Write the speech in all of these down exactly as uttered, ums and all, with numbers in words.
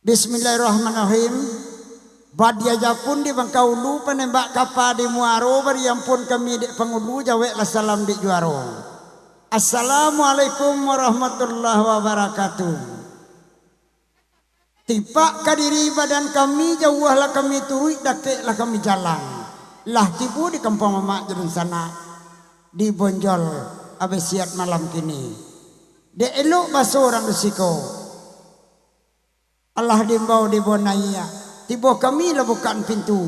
Bismillahirrahmanirrahim. Badia japun di Bangkaulu, panembak kapa di Muaro, bariampun kami dek pangulu, jaweklah salam dek juaro. Assalamualaikum warahmatullahi wabarakatuh. Tipak ka diri badan kami, jauahlah kami turuik, dakeklah kami jalang. Lah tibo di kampuang mamak jo dunsanak, di Bonjol, abih siat malam kini. Dek elok baso urang di siko. Alah diimbau di bonaiak, tibo kami lah bukaan pintu,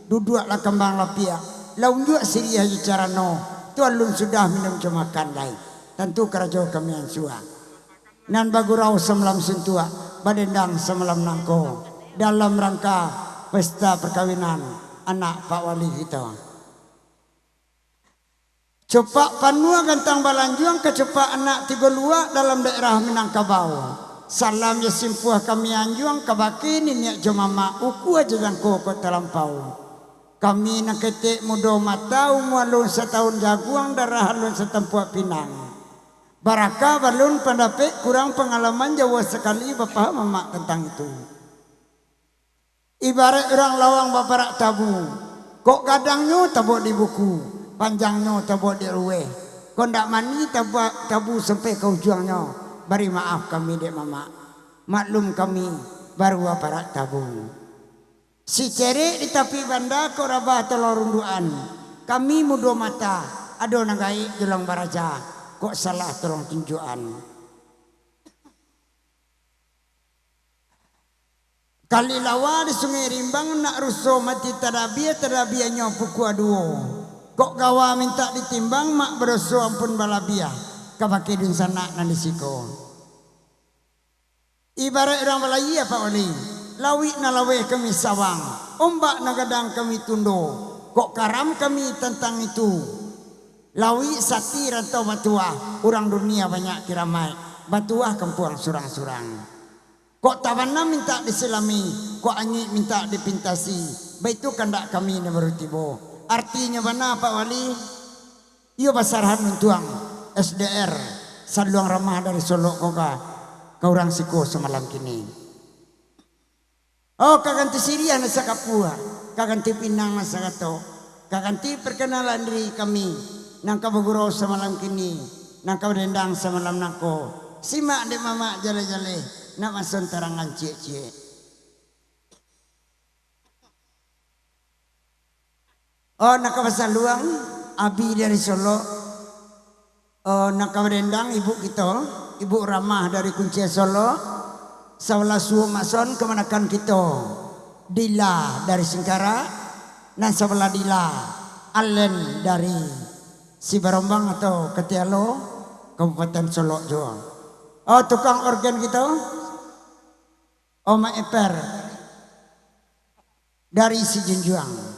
duduaklah kambang lapiak, lah unjuak siriah jo carano, tu alun sudah minum jo makan lai, tantu karajo kami ansua. Nan bagurau samalam suntuak, badendang samalam nangko, dalam rangka pesta perkawinan anak Pak Wali kito. Copak panuah gantang balanjuang, kacopak anak tigo luak dalam daerah Minangkabau. Salam jo simpuah kami anjuang, kabake niniak jo mamak, ukua jo jangko kok talampau. Kami nan ketek mudo mata, umua alun satahun jaguang, darah alun satampuak pinang. Barakah balun pandapek, kurang pangalaman, jauah sakali bapaham mamak tantang itu. Ibaraik urang lawang baparak tabu, kok gadangnyo tabuak di buku, panjangnyo tabuak di ruweh, kok ndak mani tabuak tabu sampai ka ujuangnyo, bari maaf kami dek mamak, maklum kami baru baparak tabu. Sicerek di tapi banda kok rabah tolong rundukan, kami mudo mata, ado nan gaek jolong baraja, kok salah tolong tunjuakan. Kali lawa di Sungai Rimbang, nak ruso mati tadabia, tadabianyo pukua duo. Kok gawa mintak ditimbang, mak badoso ampun balabiah, kabake dunsanak nan di siko. Ibaraik urang balayia, Pak Wali, lauik nan laweh kami sawang, ombak nan gadang kami tundo, kok karam kami tantang itu. Lauik sati rantau batuah, urang dunia banyak kiramaik, batuah kampuang surang-surang. Kok tabanam mintak disilami, kok anyuik mintak dipintasi, baitu kandak kami nan baru tibo. Artinyo bana, Pak Wali, iyo basarahan untuang S D R, saluang ramah dari Solok ko ka, ka urang siko samalam kini. Oh, ka ganti siriah nan sakapua, ka ganti pinang nan sagatok, ka ganti parkanalan diri kami, nan ka bagurau samalam kini, nan ka badendang samalam nangko. Simak dek mamak jaleh-jaleh, nak mason tarangan ciek-ciek. Oh, nan ka basaluang, Abi dari Solok. Oh, nan ka badendang, ibu kito, Ibu Ramah dari Kuncia Solok. Sabalah suo mason kamanakan kito, Dila dari Singkarak. Nan sabalah Dila, Alen dari Sibarombang atau Katialo, Kabupaten Solok juo. Oh, tukang orgen kito, Oma Eper dari Sijunjuang.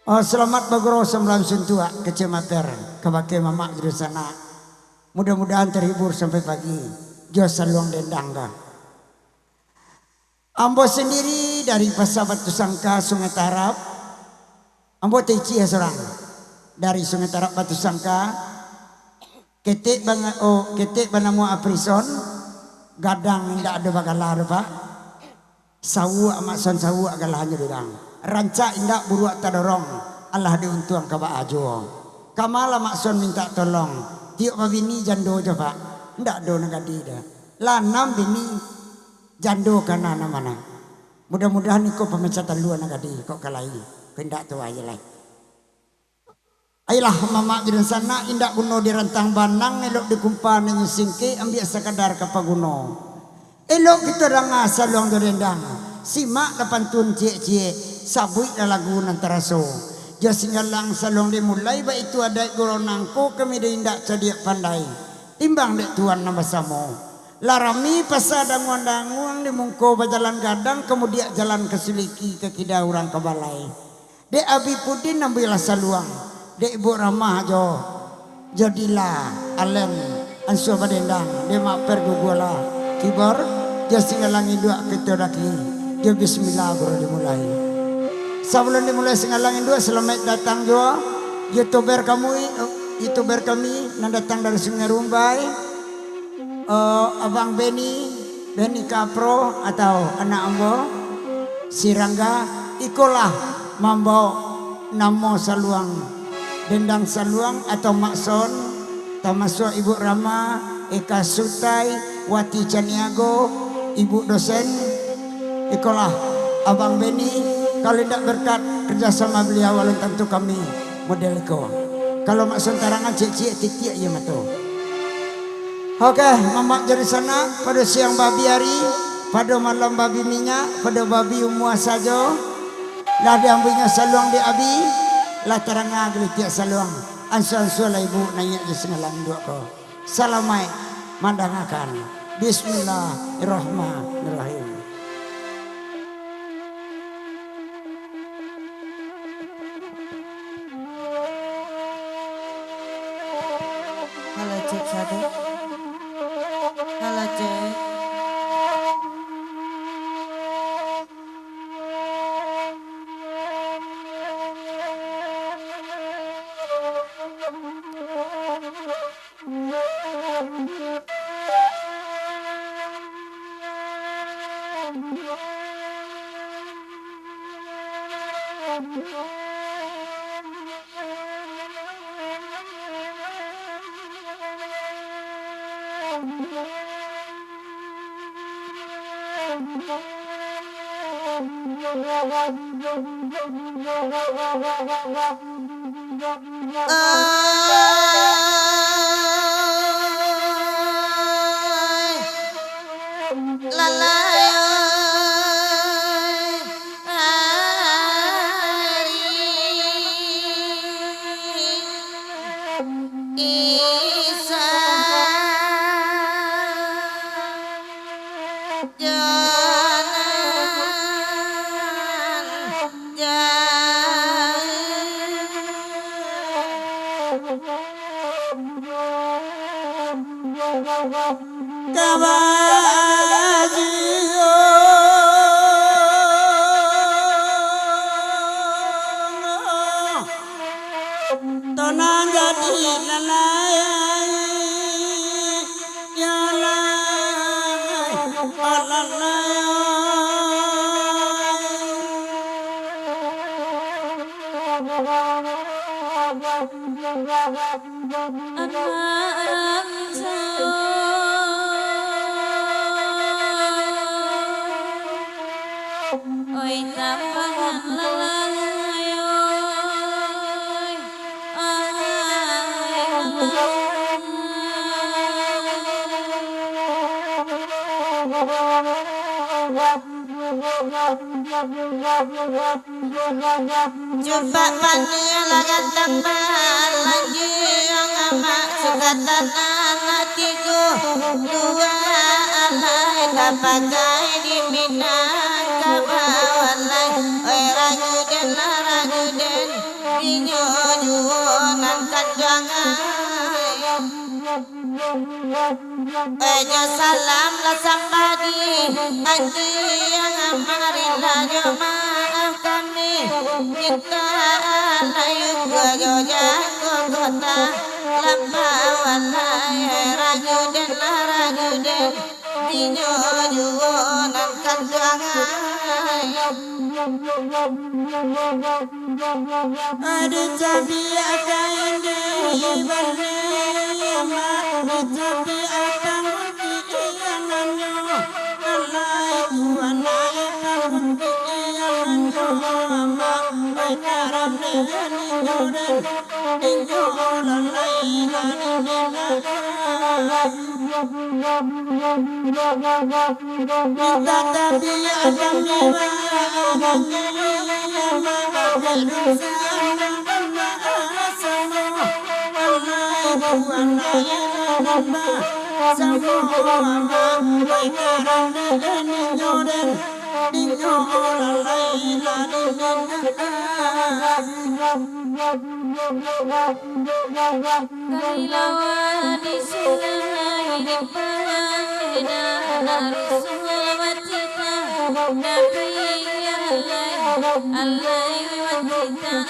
Oh, salamat bagurau samalam suntuak, kecek mater, kabake mamak jo sanak. Mudah-mudahan terhibur sampai pagi, jo saluang dendang ka. Ambo sandiri dari Pasa Batu Sangka, Sungai Tarab. Ambo Teci surang, dari Sungai Tarab Batu Sangka. Ketek banga-, oh, ketek banamo Aprison, gadang indak ado bagala doh, Pak. Sawuak Mak Son sawuak galahannyo dudang. Rancak indak buruak tadorong, alah diuntuang ka baa juo. Kama lah Mak Son mintak tolong, tiok babini jando jo, Pak. Indak ado nan gadih doh. Lah anam bini jando kana nan mana. Mudah-mudahan iko pamecah talua nan gadih, kok ka lai. Kok indak tu ayolah. Ayolah, mamak jo dunsanak, indak guno dirantang banang, elok dikumpa nan singkek, ambiak sakadar ka paguno. Elok kito danga saluang jo dendang, simak lah pantun ciek-ciek, sabuik lah lagu nan taraso. Jo singgalang saluang dimulai, baitu adaik gurau nangko, kami dek indak cadiak pandai, timbang dek tuan nan basamo. Lah rami pasa danguang-danguang, di mungko bajalan gadang, kamudiak jalan ka siliki, ka kida urang ka balai. Dek Abi Pudin ambiaklah saluang, dek Ibu Ramah jo, jo Dila, Alen, ansua badendang, dek Mak Per gugualah kibor, jo singgalang induak kito daki, jo bismillah baru dimulai. Sabalun dimulai singgalang induak, salamaik datang juo youtuber kami, youtuber kami nan datang dari Sungai Rumbai, eh, Abang Beni, Beni Kapro atau anak ambo, si Rangga, ikolah mambao namo saluang, Dendang Saluang atau Mak Son, tamasuak Ibu Rama, Eka Sutai, Wati Caniago, Ibu Dosen, ikolah Abang Beni, kalau indak berkat kerjasama beliau, alun tantu kami model iko. Kalau Mak Son tarangan ciek-ciek titiak iyo mato. Oke, mamak jari sanak, pado siang babi ari, pado malam babi minyak, pado babi umua sajo, lah diambuinyo saluang dek abi, lah taranga galitiak saluang. Ansua-ansualah ibu naiak jo singalang induak ko. Salamaik mandangakan. Bismillahirrahmanirrahim. Halo, cek satu. Halo, cek. Ai, lalai, ai, ai, Isa. Jalan jauah. Kabajikan. Tanang jadi lalai, ya lalai, oh lalai. Anak angsa. Oi, tambangan lalai, oi. Ai, lalai. Cupak panialah gantang balanjuang amak, sukatan anak tigo dua alai, tapakai di Minangkabau alai. Oi, ragu den, ragu den, inyo juo nan kanduang ai. Ejo salam lah sambah di Aji yang marilah jo maaf kami. Mintak alai ukua jo jago kota, lapau alai ragu den, ragu den, inyo juo nan kanduang ai. Dicabiak kain di bali, mak, dicabiak tangguang di iyanganyo. Alai Tuhan, alai tangguang di iyanganyo, mak. Oi, karano inyo den, inyo lalai, lalai, lalai. Mintak tabiak kami, Kami lawa di sungai di palang dena, rusuah wacita, tapi alai, alai wacita,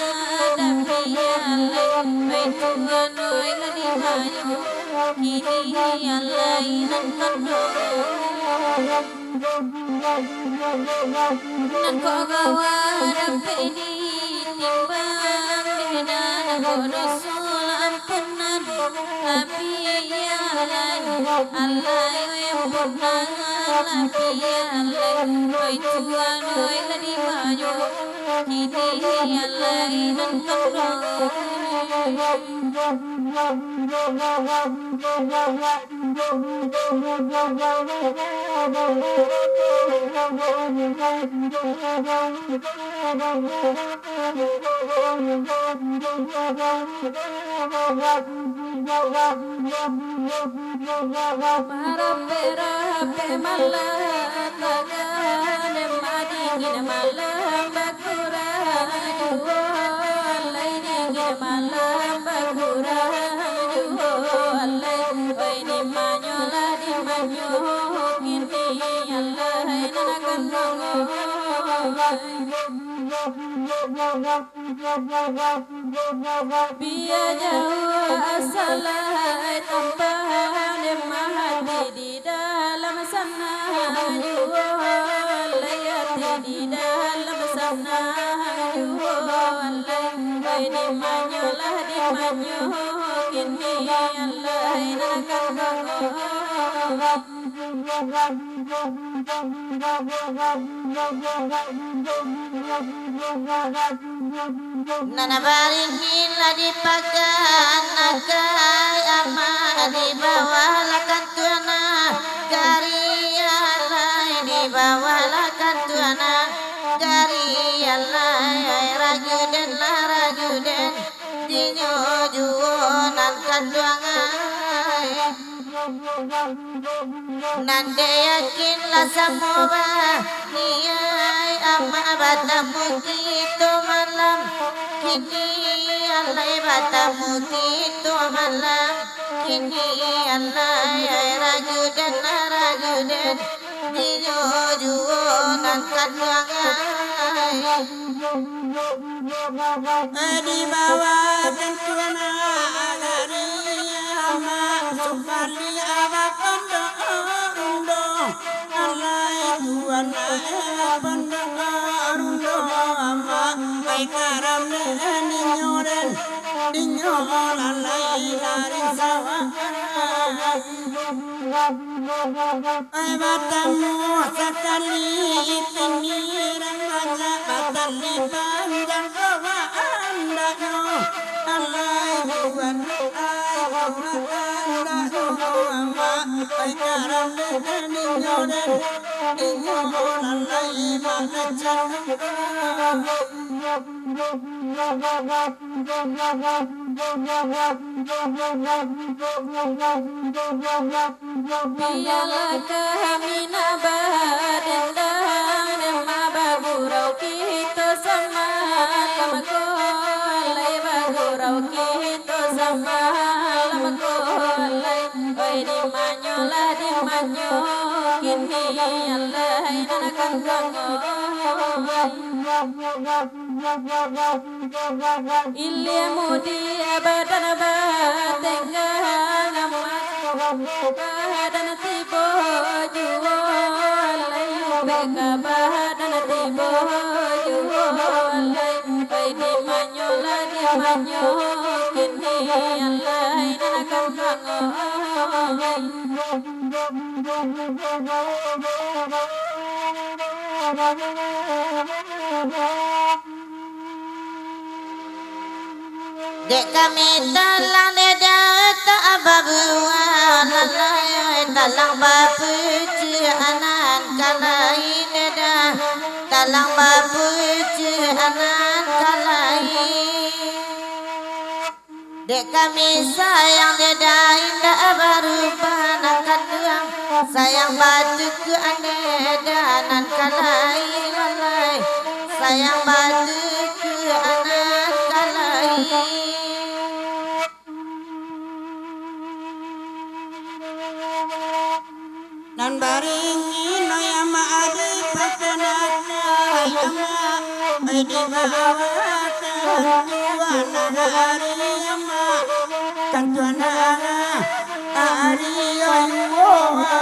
tapi alai, oi Tuhan, oi Tuhan, kini alai nan kanduang. Nan kok gawa dapek ditimbang, dek nan kok doso lah ampunan, labiah alai, alai, oi ampunan, labiah alai, oi Tuhan, oi lah di mayo, kini alai nan kan. Marapek-rapek malam tagak, nan madingin malam bakurang juo, alai dingin malam bakurang juo, alai. Oi, di manyolah, di manyo kini, alai nan akan mangoi. Bia jauah asa lai tampang, dek mati di dalam sana juo, lai ati di dalam sana juo, lai. Oi, di manyolah, di manyo kini, lai nan akan mangoi. Nan baringin lah di pakan akai, amak di bawah lah kantuang nan gari, alai di bawah lah kantuang nan gari, alai, ai ragu den lah ragu den, dinyo juo nan kantuang ai. Nan dek yakin lah samo baniaik, amak batamu kito malam kini, alai batamu kito malam kini, alai, ai ragu den lah ragu den, dinyo juo nan kantuang ai. Eh, di bawah kantuang nan gari, amak, sabali amak pondok rundo, alai tuan, eh, pondok rundo, amak, ai karam den, dinyo den, dinyo lalai dari sawah. Ai batamu sakali, kini rang banyak batali panjang kawa andaknyo. Alai Tuhan, ai kawa andaknyo, amak, ai karam den, dinyo den, dinyo lalai mangecek. Bialah kami nan badendang, nan mah bagurau kito samalam ko, alai bagurau kito samalam ko, alai. Oi, di manyolah, di manyo kini, alai nan akan mangoi. Ilia mudia badan batenggang, amak, badan tibo juo lai, beka badan tibo juo lai. Oi, di manyolah, di manyo kini, alai nan akan mangoi. Dek kami talang deda tak babuah, lalai talang bapucuak nan kalai deda, talang bapucuak nan kalai. Dek kami sayang deda indak barubah nan kanduang, sayang batukuak deda nan kalai lalai, sayang batukuak nan kalai. Nan baringin, oi amak, adi pakan akai amak, oi di bawah kantuan nagari amak, kantuan nagari, oi, woi.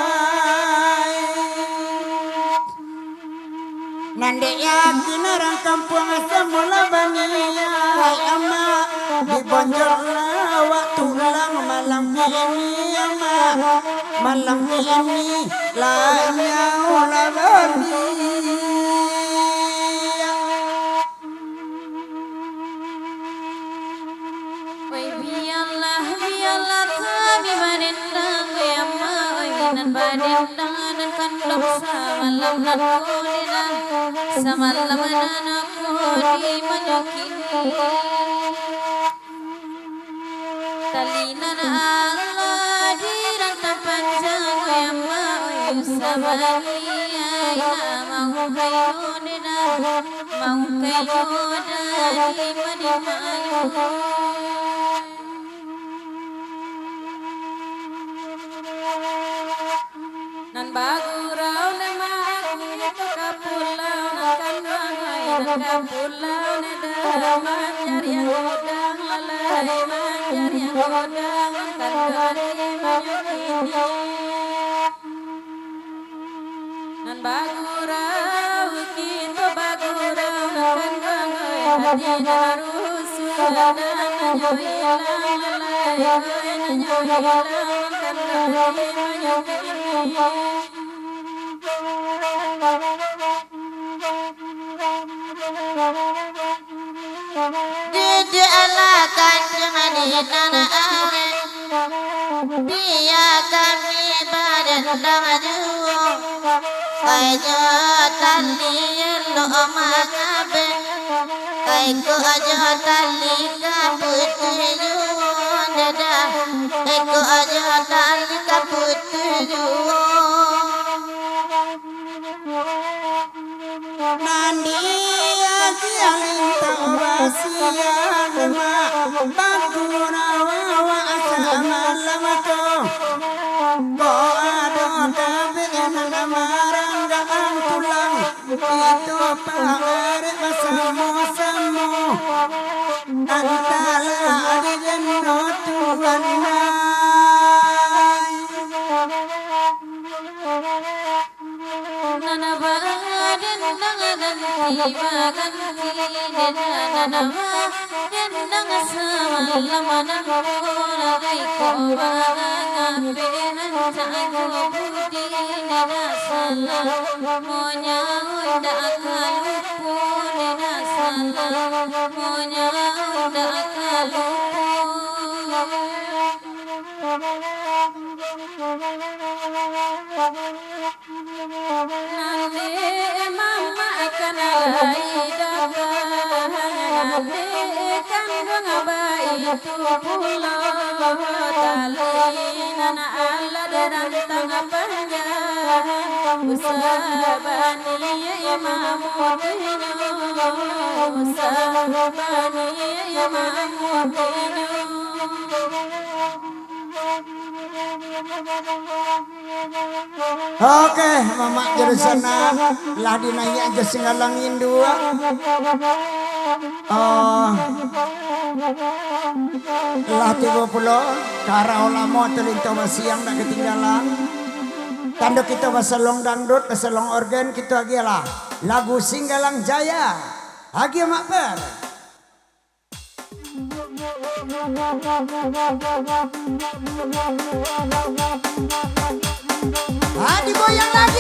Nan dek yakin urang kampuang samo lah baniaik, amak. Dibonjol lah awak tulang malam kini, amak. Malam kini lah nyau lah baniaik. Oi, bialah, bialah kami badendang, oi, amak, oi, nan badendang nan kanduang samalam nan ko dendang, samalam nan ko di manyokini. Tali nan alah dirantang panjang, oi, amak, oi, usah baniaik, nak mau kayo dendang. Mangkayo dari madimayo. Nan bagurau nan maaku itu ka pulau nan kanduang ai, nan ka pulau nan dah manjariang udang lalai, manjariang udang nan kanduang di manyokini. Nan bagurau, kito bagurau, nan kanduang, oi, hati nan rusuh, nan nanyo ilang lalai, oi, nanyo ilang, nan kanduang di manyokini. Didiaklah kanduang di nan arek, bia kami badendang juo. Ai jo tali elok mangabek, ai ko jo tali ka putuih juo, dadah. Ai ko jo tali ka putuih juo. Nan di aji alintau basiang, mak, bagurau awak samalam tu. Kok ado tabik nan maranggaan tulang, itu pangarek basamo-samo. Antahlah adi jando tuan ai. Nan badendang ganti baganti, dek nan badendang samalam nan ko lai ko mangapeh rancak jo budi, dek nan salah monyo ndak ka lupo, dek nan salah monyo ndak ka lupo. Nan dek mamak kan lai dakah, nan dek kanduang baitu pulo, tali nan alah dirantang panjang. Usah baniaik mamutuihnyo, usah baniaik mamutuihnyo. Oke, mamak jo dunsanak, lah dinaiak jo singgalang induak. Oh, lah tibo pulo, karau lamo tu linto basiang dak katinggalan. Tando kito basalong dangdut, basalong orgen, kito agiahlah lagu Singgalang Jaya. Agiah, Mak Ber. Ah, digoyang lagi.